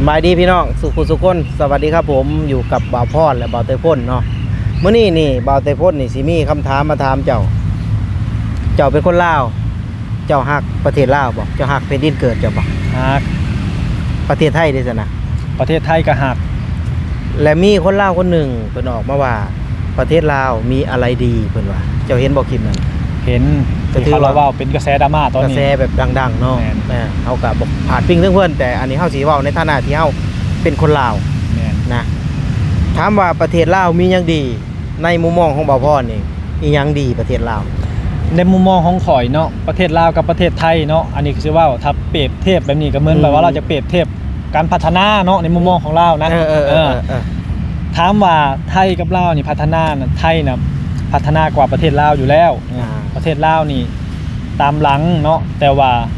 ສະບາຍດີພີ່ນ້ອງສູ່ຜູ້ສູ່ຄົນ, ສະຫວັດດີຄັບຜົມ, ຢູ່ກັບບ່າວພອນ ແລະ ບ່າວເຕີພົນເນາະ. ມື້ນີ້ນີ້ບ່າວເຕີພົນນີ້ຊິມີຄຳຖາມມາຖາມເຈົ້າ. ເຈົ້າເປັນຄົນລາວ, ເຈົ້າຮັກປະເທດລາວບໍ່? ເຈົ້າຮັກແຜ່ນດິນເກີດເຈົ້າບໍ່? ຮັກ. ປະເທດໄທເດຊັ້ນນະ? ປະເທດໄທກໍຮັກ. ແລະ ມີຄົນລາວຄົນໜຶ່ງເພິ່ນອອກມາວ່າ ປະເທດລາວມີອະໄລດີ ເພິ່ນວ່າ. ເຈົ້າເຫັນບໍ່ຄລິບນັ້ນ? ເຫັນ. ກໍຖືວ່າເວົ້າເປັນກະແສດຣາມາຕອນນີ້ ກະແສແບບດັງໆເນາະ. ແມ່ນ. ເຮົາກໍບໍ່ພາດພິງເຖິງເພິ່ນ, ແຕ່ອັນນີ້ເຮົາຊິເວົ້າໃນຖານະທີ່ເຮົາເປັນຄົນລາວ. ແມ່ນ. ນະ ຖາມວ່າປະເທດລາວມີຫຍັງດີ? ໃນມຸມມອງຂອງບ່າວພອນນີ້ ອີຫຍັງດີປະເທດລາວ? ໃນມຸມມອງຂອງຂ້ອຍເນາະ, ປະເທດລາວກັບປະເທດໄທເນາະ, ອັນນີ້ຄືຊິເວົ້າ ຖ້າປຽບທຽບແບບນີ້ ກໍເໝືອນ ອືມ ແບບວ່າລາວຈະປຽບທຽບການພັດທະນາເນາະ ໃນມຸມມອງຂອງລາວນະ. ເອີ ເອີ ເອີ ເອີ ເອີ ເອີ ຖາມວ່າໄທກັບລາວນີ້ພັດທະນານະ, ໄທນະພັດທະນາກວ່າປະເທດລາວຢູ່ແລ້ວ. ອ່າ ປະເທດລາວນີ້ຕາມຫຼັງເນາະ, ແຕ່ວ່າ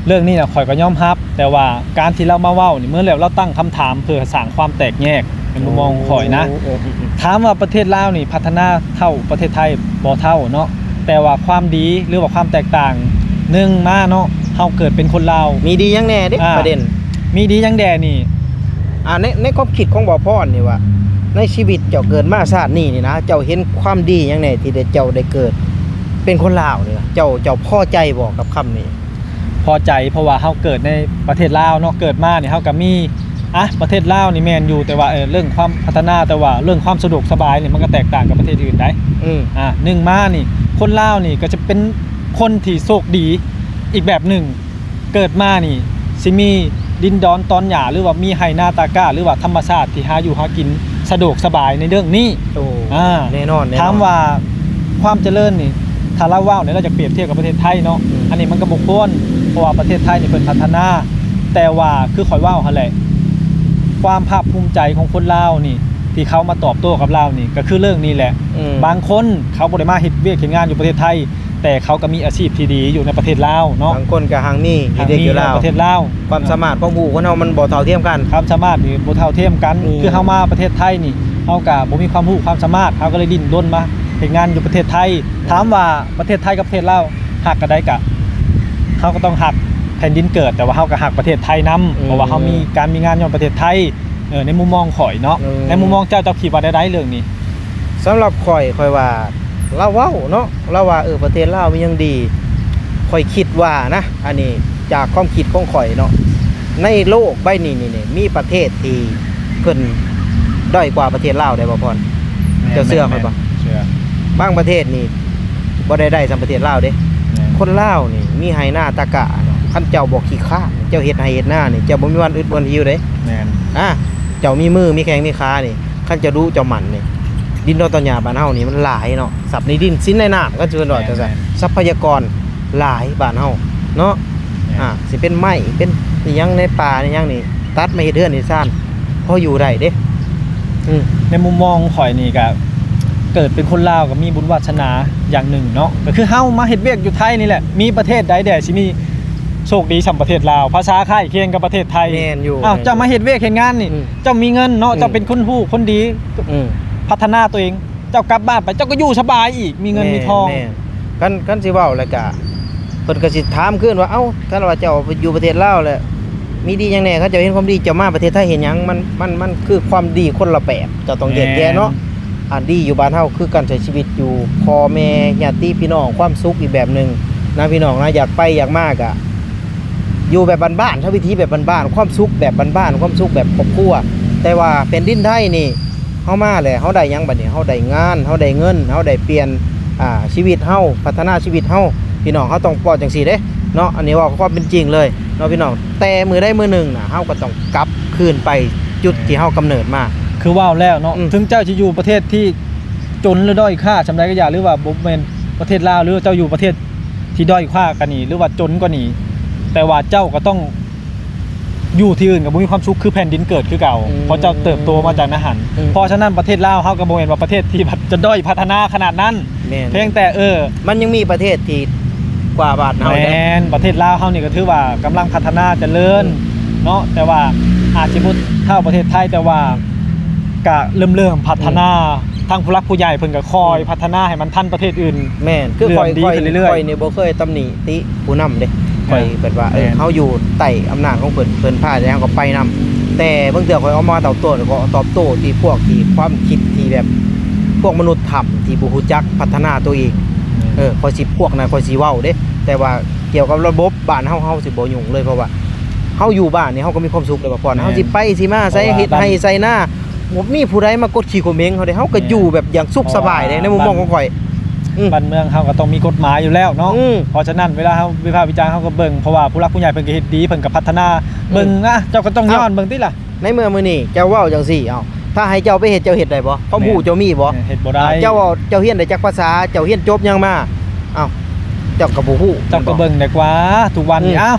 ເລື່ອງນີ້ນະ ຂ້ອຍກໍຍອມຮັບ. ແຕ່ວ່າການທີ່ລາວມາເວົ້ານີ້ ເໝືອນແບບລາວຕັ້ງຄຳຖາມເພື່ອສ້າງຄວາມແຕກແຍກໃນມຸມມອງຂອງຂ້ອຍນະ. ໂອ້ ໂອ້ ໂອ້ ໂອ້ ໂອ້ ຖາມວ່າປະເທດລາວນີ້ພັດທະນາເທົ່າປະເທດໄທບໍ່? ເທົ່າເນາະ, ແຕ່ວ່າຄວາມດີ ຫຼືວ່າຄວາມແຕກຕ່າງ ໜຶ່ງມາເນາະ ເຮົາເກີດເປັນຄົນລາວ ມີດີຫຍັງແດ່ເດ້? ອ່າ ປະເດັນ ມີດີຫຍັງແດ່ນີ້? ອ່າ ໃນ ໃນຄວາມຄິດຂອງບ່າວພອນນີ້ວ່າ ໃນຊີວິດເຈົ້າເກີດມາຊາດນີ້ນີ້ນະ ເຈົ້າເຫັນຄວາມດີຫຍັງແດ່ທີ່ໄດ້ ເຈົ້າໄດ້ເກີດເປັນຄົນລາວນີ້ນະ? ເຈົ້າ ເຈົ້າພໍໃຈບໍ່ກັບຄຳນີ້? ພໍໃຈ ເພາະວ່າເຮົາເກີດໃນປະເທດລາວເນາະ, ເກີດມານີ້ເຮົາກໍມີ ອ່ະ ປະເທດລາວນີ້ແມ່ນຢູ່ ແຕ່ວ່າ ເອີ ເລື່ອງຄວາມພັດທະນາ ແຕ່ວ່າເລື່ອງຄວາມສະດວກສະບາຍນີ້ ມັນກໍແຕກຕ່າງກັບປະເທດອື່ນໄດ໋. ອືມ ອ່າ ໜຶ່ງມານີ້ ຄົນລາວນີ້ກໍຈະເປັນຄົນທີ່ໂຊກດີອີກແບບໜຶ່ງ, ເກີດມານີ້ຊິມີດິນດອນຕອນຫຍ້າ ຫຼືວ່າມີໄຮ່ນາຕາກ້າ ຫຼືວ່າທຳມະຊາດທີ່ຫາຢູ່ຫາກິນສະດວກສະບາຍໃນເລື່ອງນີ້. ໂອ້ ອ່າ ແນ່ນອນ ແນ່ນອນ. ຖາມວ່າຄວາມຈະເລີນນີ້ ຖ້າລາວເວົ້ານີ້ ລາວຈະປຽບທຽບກັບປະເທດໄທເນາະ. ອືມ ອັນນີ້ມັນກໍບໍ່ຄວນ ເພາະວ່າປະເທດໄທນີ້ເພິ່ນພັດທະນາ, ແຕ່ວ່າຄືຂ້ອຍເວົ້າຫັ້ນແຫຼະ ຄວາມພາກພູມໃຈຂອງຄົນລາວນີ້ ທີ່ເຂົາມາຕອບໂຕ້ກັບລາວນີ້ ກໍຄືເລື່ອງນີ້ແຫຼະ. ອືມ ບາງຄົນເຂົາບໍ່ໄດ້ມາເຮັດວຽກເຮັດງານຢູ່ປະເທດໄທ ແຕ່ເຂົາກໍມີອາຊີບທີ່ດີຢູ່ໃນປະເທດລາວເນາະ, ບາງຄົນກໍຮັ່ງມີ ຮັ່ງມີຢູ່ລາວ ປະເທດລາວ. ຄວາມສາມາດ ຄວາມຮູ້ຄົນເຮົາມັນບໍ່ເທົ່າທຽມກັນ, ຄວາມສາມາດນີ້ບໍ່ເທົ່າທຽມກັນ. ອືມ ຄືເຮົາມາປະເທດໄທນີ້ ເຮົາກໍບໍ່ມີຄວາມຮູ້ຄວາມສາມາດ ເຮົາກໍເລີຍດີ້ນລົນມາເຮັດງານຢູ່ປະເທດໄທ. ອືມ ຖາມວ່າປະເທດໄທກັບປະເທດລາວຮັກກັນໃດ? ກໍເຮົາກໍຕ້ອງຮັກແຜ່ນດິນເກີດ, ແຕ່ວ່າເຮົາກໍຮັກປະເທດໄທນຳ. ອືມ ເພາະວ່າເຮົາມີການມີງານຍ້ອນປະເທດໄທ. ເອີ ໃນມຸມມອງຂ້ອຍເນາະ. ອືມ ໃນມຸມມອງເຈົ້າ ເຈົ້າຄິດວ່າແນວໃດເລື່ອງນີ້? ສຳລັບຂ້ອຍ ຂ້ອຍວ່າລາວເວົ້າເນາະ ລາວວ່າ ເອີ ປະເທດລາວມີຫຍັງດີ? ຂ້ອຍຄິດວ່ານະ ອັນນີ້ຈາກຄວາມຄິດຂອງຂ້ອຍເນາະ, ໃນໂລກໃບນີ້ນີ້ ມີປະເທດທີ່ເພິ່ນດ້ອຍກວ່າປະເທດລາວໄດ້ບໍ່ ພອນ? ແມ່ນ ເຈົ້າເຊື່ອຂ້ອຍບໍ່? ແມ່ນ ເຊື່ອ. ບາງປະເທດນີ້ບໍ່ໄດ້ໄດ້ສ່ຳປະເທດລາວເດ້. ແມ່ນ. ຄົນລາວນີ້ມີໄຮ່ນາຕາກ້າເນາະ, ຄັນເຈົ້າບໍ່ຂີ້ຄ້ານ ເຈົ້າເຮັດໄຮ່ເຮັດນານີ້ ເຈົ້າບໍ່ມີວັນອຶດວັນຫິວເດ້. ແມ່ນ. ອ່າ ເຈົ້າມີມືມີແຂ້ງມີຂານີ້ ຄັນເຈົ້າດຸເຈົ້າໝັ່ນນີ້ ດິນດອນຕອນຫຍ້າບ້ານເຮົານີ້ມັນຫຼາຍເນາະ, ຊັບໃນດິນສິນໃນນ້ຳ ຄັນຊິເພິ່ນວ່າ ແມ່ນ ຈັ່ງຊັ້ນ ແມ່ນ ຊັບພະຍາກອນຫຼາຍບ້ານເຮົາເນາະ. ແມ່ນ. ອ່າ ຊິເປັນໄມ້ ເປັນອີ່ຫຍັງໃນປ່າໃນຫຍັງນີ້ ຕັດມາເຮັດເຮືອນເຮັດຊານ ພໍຢູ່ໄດ້ເດ້. ອືມ ໃນມຸມມອງຂອງຂ້ອຍນີ້ ກໍເກີດເປັນຄົນລາວ ກໍມີບຸນວາດສະໜາຢ່າງໜຶ່ງເນາະ, ກໍຄືເຮົາມາເຮັດວຽກຢູ່ໄທນີ້ແຫຼະ. ມີປະເທດໃດແດ່ຊິມີໂຊກດີສ່ຳປະເທດລາວ? ພາສາຄ້າຍຄຽງກັບປະເທດໄທ. ແມ່ນຢູ່. ອ້າວ ແມ່ນຢູ່. ເຈົ້າມາເຮັດວຽກເຮັດງານນີ້ ອືມ ເຈົ້າມີເງິນເນາະ. ອືມ ເຈົ້າເປັນຄົນຮູ້ຄົນດີ. ອືມ ພັດທະນາຕົວເອງ. ເຈົ້າກັບບ້ານໄປ ເຈົ້າກໍຢູ່ສະບາຍອີກ ມີເງິນມີທອງ. ແມ່ນ ແມ່ນ. ຄັນ ຄັນຊິເວົ້າແລ້ວກະ ເພິ່ນກໍຊິຖາມຄືນວ່າ ເອົ້າ ຄັນວ່າເຈົ້າໄປຢູ່ປະເທດລາວແລ້ວ ມີດີຫຍັງແດ່? ຄັນເຈົ້າເຫັນຄວາມດີ ເຈົ້າມາປະເທດໄທເຮັດຫຍັງ? ມັນ ມັນ ມັນຄືຄວາມດີຄົນລະແບບ ເຈົ້າຕ້ອງແຍກແຍະເນາະ. ແມ່ນ. ອັນດີຢູ່ບ້ານເຮົາຄືການໃຊ້ຊີວິດຢູ່ ພໍ່ແມ່ ຍາດຕິພີ່ນ້ອງ ຄວາມສຸກອີກແບບໜຶ່ງນະ ພີ່ນ້ອງນະ. ຢາກໄປຢາກມາກະ ຢູ່ແບບບ້ານໆ ເຮົາ ວິຖີແບບບ້ານໆ ຄວາມສຸກແບບບ້ານໆ ຄວາມສຸກແບບຄອບຄົວ. ແຕ່ວ່າແຜ່ນດິນໄທນີ້ ເຮົາມາແລ້ວ ເຮົາໄດ້ຫຍັງບັດນີ້? ເຮົາໄດ້ງານ ເຮົາໄດ້ເງິນ ເຮົາໄດ້ປ່ຽນ ອ່າ ຊີວິດເຮົາ ພັດທະນາຊີວິດເຮົາ. ພີ່ນ້ອງ ເຮົາຕ້ອງເວົ້າຈັ່ງຊີ້ເດ້ເນາະ, ອັນນີ້ເວົ້າຄວາມເປັນຈິງເລີຍເນາະ ພີ່ນ້ອງ. ແຕ່ມື້ໃດມື້ໜຶ່ງນະ ເຮົາກໍຕ້ອງກັບຄືນໄປຈຸດທີ່ເຮົາກຳເນີດມາ. ຄືເວົ້າແລ້ວເນາະ ອືມ ເຖິງເຈົ້າຈະຢູ່ປະເທດທີ່ຈົນ ຫຼື ດ້ອຍຄ່າສ່ຳໃດກໍຢ່າ ຫຼືວ່າບໍ່ແມ່ນປະເທດລາວ ຫຼືວ່າເຈົ້າຢູ່ປະເທດ ທີ່ດ້ອຍກວ່າກັນນີ້ ຫຼືວ່າຈົນກວ່ານີ້ ແຕ່ວ່າເຈົ້າກໍຕ້ອງຢູ່ທີ່ອື່ນກໍບໍ່ມີຄວາມສຸກຄືແຜ່ນດິນເກີດຄືເກົ່າ. ອືມ ເພາະເຈົ້າເຕີບໂຕມາຈາກໃນຫັ້ນ. ອືມ ເພາະສະນັ້ນປະເທດລາວເຮົາກໍບໍ່ແມ່ນວ່າປະເທດທີ່ແບບຈະດ້ອຍພັດທະນາຂະໜາດນັ້ນ. ແມ່ນ. ພຽງແຕ່ ເອີ ມັນຍັງມີປະເທດທີ່ກວ່າບ້ານເຮົາ. ແມ່ນ. ປະເທດລາວເຮົານີ້ກໍຖືວ່າກຳລັງພັດທະນາຈະເລີນ ອືມ ເນາະ, ແຕ່ວ່າອາດຊິບໍ່ເທົ່າປະເທດໄທ ແຕ່ວ່າ ກະເລີ່ມໆພັດທະນາ ອືມ ທາງຜູ້ຫຼັກຜູ້ໃຫຍ່ເພິ່ນກໍຄ່ອຍ ອືມ ພັດທະນາໃຫ້ມັນທັນປະເທດອື່ນ. ແມ່ນ. ຄືຂ້ອຍ ເລື່ອມດີຂຶ້ນເລື້ອຍໆ. ຂ້ອຍນີ້ບໍ່ເຄີຍຕຳໜິຕິຜູ້ນຳເດ້. ແມ່ນ. ຂ້ອຍແບບວ່າ ເອີ ແມ່ນ ເຮົາຢູ່ໃຕ້ອຳນາດຂອງເພິ່ນ ເພິ່ນພາໃດເຮົາກໍໄປນຳ. ແຕ່ບາງເທື່ອຂ້ອຍອອກມາຕອບໂຕ້ ກໍຕອບໂຕ້ທີ່ພວກທີ່ຄວາມຄິດທີ່ແບບພວກມະນຸດຖ້ຳທີ່ບໍ່ຮູ້ຈັກພັດທະນາຕົວເອງ. ແມ່ນ ເອີ ຂ້ອຍຊິ ພວກນັ້ນຂ້ອຍຊິເວົ້າເດ້ ແຕ່ວ່າກ່ຽວກັບລະບົບບ້ານເຮົາ ເຮົາຊິບໍ່ຫຍຸ້ງເລີຍ ເພາະວ່າເຮົາຢູ່ບ້ານນີ້ເຮົາກໍມີຄວາມສຸກແລ້ວ ວ່າພອນ ແມ່ນ ເຮົາຊິໄປຊິມາໃສ ເຮັດໄຮ່ໃສ່ນາ ບໍ່ມີຜູ້ໃດມາກົດຂີ່ຂົ່ມເຫງເຮົາເດ້ ເຮົາກໍຢູ່ແບບຢ່າງສຸກສະບາຍເດ້ ໃນມຸມມອງຂອງຂ້ອຍ. ອືມ ບ້ານເມືອງເຮົາກໍຕ້ອງມີກົດໝາຍຢູ່ແລ້ວເນາະ. ອືມ ເພາະສະນັ້ນເວລາເຮົາວິພາກວິຈານ ເຮົາກໍເບິ່ງ ເພາະວ່າຜູ້ຫຼັກຜູ້ໃຫຍ່ເພິ່ນກໍເຮັດດີ ເພິ່ນກໍພັດທະນາ. ອືມ ເບິ່ງນະ ເຈົ້າກໍຕ້ອງຍ້ອນເບິ່ງຕິລະ. ໃນເມື່ອມື້ນີ້ເຈົ້າເວົ້າຈັ່ງຊີ້ ເອົ້າ ຖ້າໃຫ້ເຈົ້າໄປເຮັດ ເຈົ້າເຮັດໄດ້ບໍ່? ຄວາມຮູ້ເຈົ້າມີບໍ່? ເຮັດບໍ່ໄດ້. ເຈົ້າເວົ້າ ເຈົ້າຮຽນໄດ້ຈັກພາສາ? ເຈົ້າຮຽນຈົບຫຍັງມາ? ເອົ້າ ເຈົ້າກໍບໍ່ຮູ້. ເຈົ້າກໍເບິ່ງໄດ້ກວ່າ ທຸກວັນນີ້ ອືມ ເອົ້າ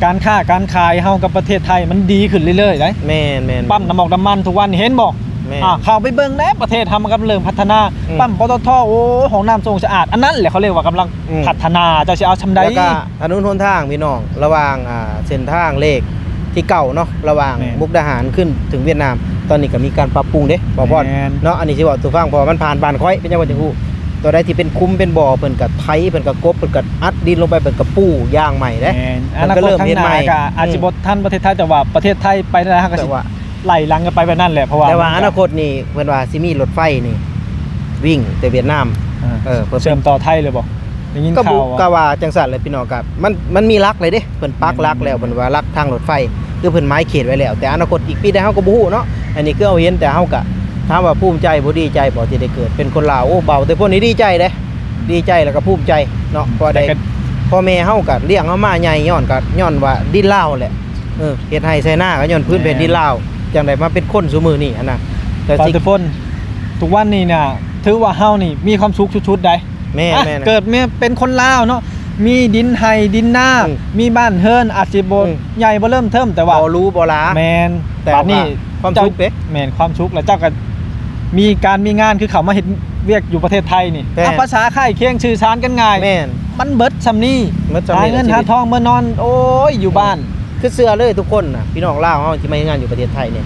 ການຄ້າການຂາຍເຮົາກັບປະເທດໄທມັນດີຂຶ້ນເລື້ອຍໆໄດ໋. ແມ່ນໆ ປ້ຳນ້ຳມັນ ນ້ຳມັນທຸກວັນນີ້ ເຫັນບໍ່? ແມ່ນ ອ່າ ເຂົ້າໄປເບິ່ງແດ່ ປະເທດເຮົາມັນກຳລັງເລີ່ມພັດທະນາ. ອືມ ປ້ຳ ປຕທ ໂອ້ ຫ້ອງນ້ຳໂຊງສະອາດ ອັນນັ້ນແຫຼະເຂົາເອີ້ນວ່າກຳລັງ ອືມ ພັດທະນາ. ເຈົ້າຊິເອົາຊ່ຳໃດ? ແລ້ວກໍຖະໜົນຫົນທາງພີ່ນ້ອງ ລະຫວ່າງ ອ່າ ເສັ້ນທາງເລກທີເກົ້າເນາະ ລະຫວ່າງ ແມ່ນ ມຸກດາຫານຂຶ້ນເຖິງຫວຽດນາມ ຕອນນີ້ກໍມີການປັບປຸງເດ້ ບໍ່ພອນ ແມ່ນ ເນາະ. ອັນນີ້ຊິເວົ້າສູ່ຟັງ ເພາະວ່າມັນຜ່ານບ້ານຂ້ອຍ ເປັນຫຍັງຂ້ອຍຈຶ່ງຮູ້. ຕົວໃດທີ່ເປັນຂຸມເປັນບໍ່ ເພິ່ນກໍໄຖ ເພິ່ນກໍກົບ ເພິ່ນກໍອັດດິນລົງໄປ ເພິ່ນກໍປູຢາງໃໝ່ເດ້. ແມ່ນ ເພິ່ນກໍເລີ່ມເຮັດໃໝ່ ອະນາຄົດຂ້າງໜ້າກໍອາດ ອືມ ຊິບໍ່ທັນປະເທດໄທ ແຕ່ວ່າປະເທດໄທໄປແນວໃດ ເຮົາກໍຊິ ແຕ່ວ່າ ໄລ່ຫຼັງກັນໄປແບບນັ້ນແຫຼະ ເພາະວ່າ ແຕ່ວ່າ ມັນກໍ ອະນາຄົດນີ້ ເພິ່ນວ່າຊິມີລົດໄຟນີ້ວິ່ງແຕ່ຫວຽດນາມ ອ່າ ເອີ ເພື່ອເຊື່ອມຕໍ່ໄທເລີຍບໍ່? ໄດ້ຍິນ ກໍ ຂ່າວວ່າ ກໍວ່າຈັ່ງຊັ້ນແຫຼະພີ່ນ້ອງ. ກໍມັນ ມັນມີຫຼັກເລີຍເດ້ ເພິ່ນປັກຫຼັກແລ້ວ ແມ່ນໆ ເພິ່ນວ່າຫຼັກທາງລົດໄຟ ຄືເພິ່ນໝາຍເຂດໄວ້ແລ້ວ ແຕ່ອະນາຄົດອີກປີໃດເຮົາກໍບໍ່ຮູ້ເນາະ. ອັນນີ້ຄືເຮົາເຫັນ ແຕ່ເຮົາກໍຖາມວ່າພູມໃຈບໍ່ ດີໃຈບໍ່ ທີ່ໄດ້ເກີດເປັນຄົນລາວ? ໂອ້ ເວົ້າແຕ່ພົ້ນນີ້ດີໃຈເດ້ ອືມ ດີໃຈ ແລ້ວກໍພູມໃຈເນາະ ເພາະວ່າ ແຕ່ ໄດ້ ກໍ ພໍ່ແມ່ເຮົາກໍລ້ຽງເຮົາມາໃຫຍ່ ຍ້ອນ ກໍຍ້ອນວ່າດິນລາວແຫຼະ. ເອີ ເຮັດໄຮ່ໃສ່ນາກໍຍ້ອນພື້ນແຜ່ນດິນລາວ ຈັ່ງໄດ້ມາເປັນຄົນຊຸມື້ນີ້ຫັ້ນນະ. ແຕ່ ປາ ຊິ ທຸກຄົນ ທຸກວັນນີ້ນະ ຖືວ່າເຮົານີ້ມີຄວາມສຸກສຸດໆໃດ໋. ແມ່ນໆ ເກີດມາເປັນຄົນລາວເນາະ ມີດິນໄຮ່ດິນນາ ອືມ ມີບ້ານເຮືອນ ອາດຊິບໍ່ ອືມ ໃຫຍ່ບໍ່ເລີ່ມເທີມ ແຕ່ວ່າບໍ່ຫຼູບໍ່ຫຼາ ແມ່ນ ແຕ່ວ່າ ບາດນີ້ ຄວາມສຸກເດ້ ແມ່ນ ຄວາມສຸກ ແລ້ວເຈົ້າກໍມີການມີງານ ຄືເຂົ້າມາເຮັດວຽກຢູ່ປະເທດໄທນີ້ ແມ່ນ ອ່ະ ພາສາຄ້າຍຄຽງ ສື່ສານກັນງ່າຍ ແມ່ນ ມັນເບິດຊ່ຳນີ້ ເບິດຊ່ຳນີ້ ຫາເງິນ ແລ້ວຊີວິດ ຫາທອງເມືອນອນ ໂອ້ຍ ຢູ່ບ້ານ ຄືເຊື່ອເລີຍທຸກຄົນນະ ພີ່ນ້ອງລາວເຮົາທີ່ມາເຮັດງານຢູ່ປະເທດໄທນີ້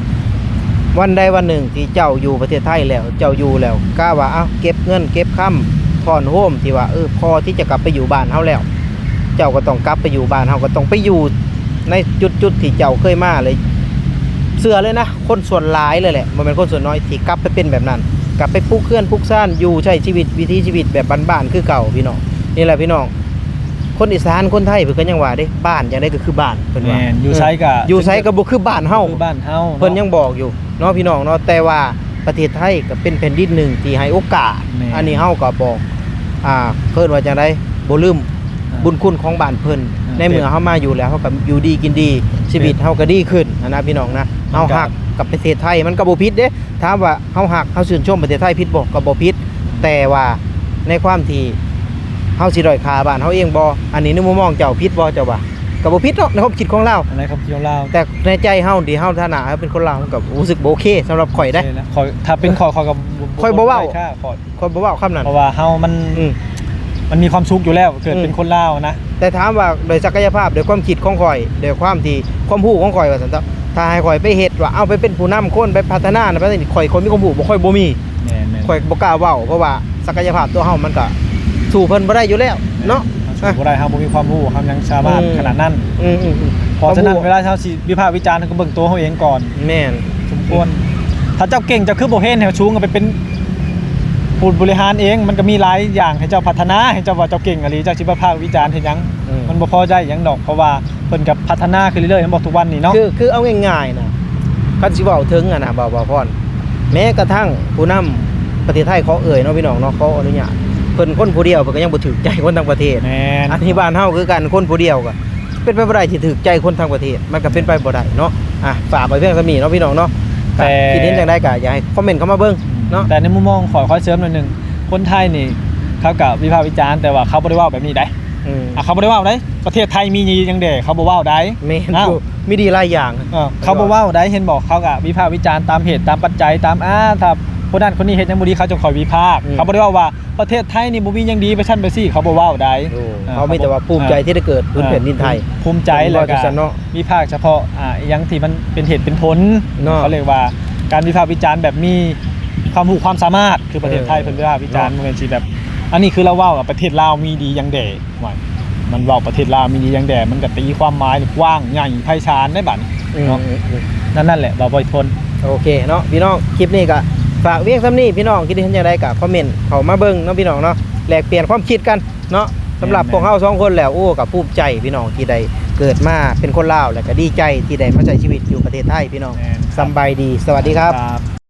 ວັນໃດວັນໜຶ່ງທີ່ເຈົ້າຢູ່ປະເທດໄທແລ້ວ ເຈົ້າຢູ່ແລ້ວ ກະວ່າ ເອົາ ເກັບເງິນເກັບຄຳ ທ້ອນໂຮມທີ່ວ່າ ເອີ ພໍທີ່ຈະກັບໄປຢູ່ບ້ານເຮົາແລ້ວ ເຈົ້າກໍຕ້ອງກັບໄປຢູ່ບ້ານເຮົາ ກໍຕ້ອງໄປຢູ່ໃນຈຸດໆທີ່ເຈົ້າເຄີຍມາເລີຍ. ເຊື່ອເລີຍນະ ຄົນສ່ວນຫຼາຍເລີຍແຫຼະ ບໍ່ແມ່ນຄົນສ່ວນນ້ອຍ ທີ່ກັບໄປເປັນແບບນັ້ນ ກັບໄປປຸກເຮືອນປຸກຊານ ຢູ່ໃຊ້ຊີວິດ ວິຖີຊີວິດແບບບ້ານໆຄືເກົ່າ ພີ່ນ້ອງ. ນີ້ແຫຼະພີ່ນ້ອງ ຄົນອີສານ ຄົນໄທ ເພິ່ນກໍຍັງວ່າເດ້ ບ້ານຈັ່ງໃດກໍຄືບ້ານ ເພິ່ນວ່າ ແມ່ນ ຢູ່ໃສກໍ ເອີ ຢູ່ໃສກໍບໍ່ຄືບ້ານເຮົາ ບໍ່ຄືບ້ານເຮົາ ເພິ່ນຍັງບອກຢູ່ເນາະ ພີ່ນ້ອງເນາະ. ແຕ່ວ່າປະເທດໄທກໍເປັນແຜ່ນດິນໜຶ່ງທີ່ໃຫ້ໂອກາດ ແມ່ນ ອັນນີ້ເຮົາກໍບອກ ອ່າ ເອີ້ນວ່າຈັ່ງໃດ ບໍ່ລືມ ອ່າ ບຸນຄຸນຂອງບ້ານເພິ່ນ ອ່າ ໃນເມື່ອເຮົາມາຢູ່ແລ້ວ ເຮົາກໍຢູ່ດີກິນດີ ຊີວິດເຮົາກໍດີຂຶ້ນຫັ້ນນະ ພີ່ນ້ອງນະ. ເຮົາຮັກກັບປະເທດໄທ ມັນກໍບໍ່ຜິດເດ້ ຖາມວ່າເຮົາຮັກ ເຮົາຊື່ນຊົມປະເທດໄທຜິດບໍ່? ກໍບໍ່ຜິດ ແຕ່ວ່າໃນຄວາມທີ່ເຮົາຊິດ້ອຍຄ່າບ້ານເຮົາເອງບໍ່? ອັນນີ້ໃນມຸມມອງເຈົ້າຜິດບໍ່ ເຈົ້າວ່າ? ກໍບໍ່ຜິດເນາະ ໃນຄວາມຄິດຂອງລາວ ໃນຄວາມຄິດຂອງລາວ ແຕ່ໃນໃຈເຮົານີ້ ເຮົາຖານະເຮົາເປັນຄົນລາວ ເຮົາກໍຮູ້ສຶກບໍ່ໂອເຄສຳລັບຂ້ອຍເດ້. ໂອເຄນະ ຂ້ອຍ ຖ້າເປັນຂ້ອຍ ຂ້ອຍກໍບໍ່ ຂ້ອຍບໍ່ເວົ້າ ຂ້ອຍບໍ່ເວົ້າຄຳນັ້ນ ເພາະວ່າເຮົາມັນ ອືມ ມັນມີຄວາມສຸກຢູ່ແລ້ວ ເກີດເປັນ ອືມ ຄົນລາວນະ. ແຕ່ຖາມວ່າໂດຍສັກກະຍະພາບ ໂດຍຄວາມຄິດຂອງຂ້ອຍ ໂດຍຄວາມທີ່ຄວາມຮູ້ຂອງຂ້ອຍວ່າຊັ້ນເຖາະ ຖ້າໃຫ້ຂ້ອຍໄປເຮັດວ່າ ເອົາ ໄປເປັນຜູ້ນຳຄົນ ໄປພັດທະນາ ໄປ ຂ້ອຍ ຂ້ອຍມີຄວາມຮູ້ບໍ່? ຂ້ອຍບໍ່ມີ ແມ່ນໆ ຂ້ອຍບໍ່ກ້າເວົ້າ ເພາະວ່າສັກກະຍະພາບຕົວເຮົາມັນກໍສູ້ເພິ່ນບໍ່ໄດ້ຢູ່ແລ້ວເນາະ ແມ່ນ ເຮົາສູ້ບໍ່ໄດ້ ເຮົາບໍ່ມີຄວາມຮູ້ ເຮົາຍັງສາມາດ ອືມ ຂະໜາດນັ້ນ ອືມໆໆ ເພາະສະນັ້ນ ຄວາມຮູ້ ເວລາເຮົາຊິວິພາກວິຈານ ເຮົາກໍເບິ່ງຕົວເຮົາເອງກ່ອນ ແມ່ນ ສົມຄວນ ຖ້າເຈົ້າເກັ່ງ ເຈົ້າຄືບໍ່ເຫັນໃຫ້ສູງ ກໍໄປເປັນຜູ້ບໍລິຫານເອງ ມັນກໍມີຫຼາຍຢ່າງໃຫ້ເຈົ້າພັດທະນາ ໃຫ້ເຈົ້າວ່າເຈົ້າເກັ່ງອີ່ຫຼີ ເຈົ້າຊິມາພາກວິຈານເຮັດຫຍັງ? ອືມ ມັນບໍ່ພໍໃຈຫຍັງດອກ ເພາະວ່າເພິ່ນກໍພັດທະນາຂຶ້ນເລື້ອຍໆ ແມ່ນບໍ່? ທຸກວັນນີ້ເນາະ ຄື ຄືເອົາງ່າຍໆນະ ຄັນຊິເວົ້າເຖິງຫັ້ນນະ ບ່າວ ບ່າວພອນ ແມ້ກະທັ່ງຜູ້ນຳປະເທດໄທ ຂໍເອີ່ຍເນາະ ພີ່ນ້ອງເນາະ ຂໍອະນຸຍາດ ເພິ່ນຄົນຜູ້ດຽວ ເພິ່ນກໍຍັງບໍ່ຖືກໃຈຄົນທັງປະເທດ ແມ່ນ ອັນນີ້ບ້ານເຮົາຄືກັນ ຄົນຜູ້ດຽວກໍ ເປັນໄປບໍ່ໄດ້ທີ່ຖືກໃຈຄົນທັງປະເທດ ມັນກໍເປັນໄປບໍ່ໄດ້ເນາະ. ອ່ະ ຝາກໄວ້ພຽງສ່ຳນີ້ເນາະ ພີ່ນ້ອງເນາະ ແຕ່ ຄິດເຫັນຈັ່ງໃດກໍຢາກໃຫ້ຄອມເມັນເຂົ້າມາເບິ່ງເນາະ. ແຕ່ໃນມຸມມອງຂ້ອຍ ຂ້ອຍເສີມໜ້ອຍໜຶ່ງ ຄົນໄທນີ້ເຂົາກໍວິພາກວິຈານ ແຕ່ວ່າເຂົາບໍ່ໄດ້ເວົ້າແບບນີ້ໃດ໋ ອືມ ອ່ະ ເຂົາບໍ່ໄດ້ເວົ້າໃດ໋ ປະເທດໄທມີດີຫຍັງແດ່ ເຂົາບໍ່ເວົ້າໃດ໋ ແມ່ນ ເອົ້າ ຢູ່ ມີດີຫຼາຍຢ່າງ ເອີ ເຂົາບໍ່ເວົ້າໃດ໋ ເຫັນບໍ່ ເຂົາກໍວິພາກວິຈານຕາມເຫດຕາມປັດໄຈ ຕາມ ອ່າ ຖ້າຄົນນັ້ນຄົນນີ້ເຮັດຫຍັງບໍ່ດີ ເຂົາຈຶ່ງຄ່ອຍວິພາກ ອືມ ເຂົາບໍ່ໄດ້ເວົ້າວ່າ ປະເທດໄທນີ້ບໍ່ມີຫຍັງດີ ໄປຊັ້ນໄປຊີ້ ເຂົາບໍ່ເວົ້າໃດ໋ ໂອ້ ເອີ ເຂົາມີແຕ່ວ່າພູມໃຈ ເຂົາ ທີ່ໄດ້ເກີດພື້ນແຜ່ນດິນໄທ ອ່າ ພູມໃຈ ເພິ່ນ ແລ້ວກໍ ເວົ້າຈັ່ງຊັ້ນເນາະ ວິພາກສະເພາະ ອ່າ ອີ່ຫຍັງທີ່ມັນເປັນເຫດເປັນຜົນເນາະ ເຂົາເອີ້ນວ່າການວິພາກວິຈານແບບມີຄວາມຮູ້ຄວາມສາມາດ ຄືປະເທດໄທ ເອີ ເພິ່ນວິພາກວິຈານ ເນາະ ບໍ່ແມ່ນຊິແບບ ອັນນີ້ຄືລາວເວົ້າວ່າປະເທດລາວມີດີຫຍັງແດ່ ວ່າ ມັນເວົ້າປະເທດລາວມີດີຫຍັງແດ່ ມັນກໍຕີຄວາມໝາຍກວ້າງໃຫຍ່ໄພສານໄດ໋ບາດນີ້ເນາະ ອືມ ນັ້ນ ນັ້ນແຫຼະ ບ່າວບອຍທົນ. ໂອເຄເນາະພີ່ນ້ອງ ຄລິບນີ້ກະຝາກພຽງສ່ຳນີ້ ພີ່ນ້ອງຄິດເຫັນຈັ່ງໃດກະຄອມເມັນເຂົ້າມາເບິ່ງເນາະພີ່ນ້ອງເນາະ ແລກປ່ຽນຄວາມຄິດກັນເນາະ. ສຳລັບ ແມ່ນໆ ພວກເຮົາສອງຄົນແລ້ວ ໂອ້ ກະພູມໃຈພີ່ນ້ອງທີ່ໄດ້ເກີດມາເປັນຄົນລາວ ແລະກະດີໃຈທີ່ໄດ້ມາໃຊ້ຊີວິດຢູ່ປະເທດໄທພີ່ນ້ອງ. ແມ່ນ ສຳບາຍດີ ສະຫວັດດີຄັບ.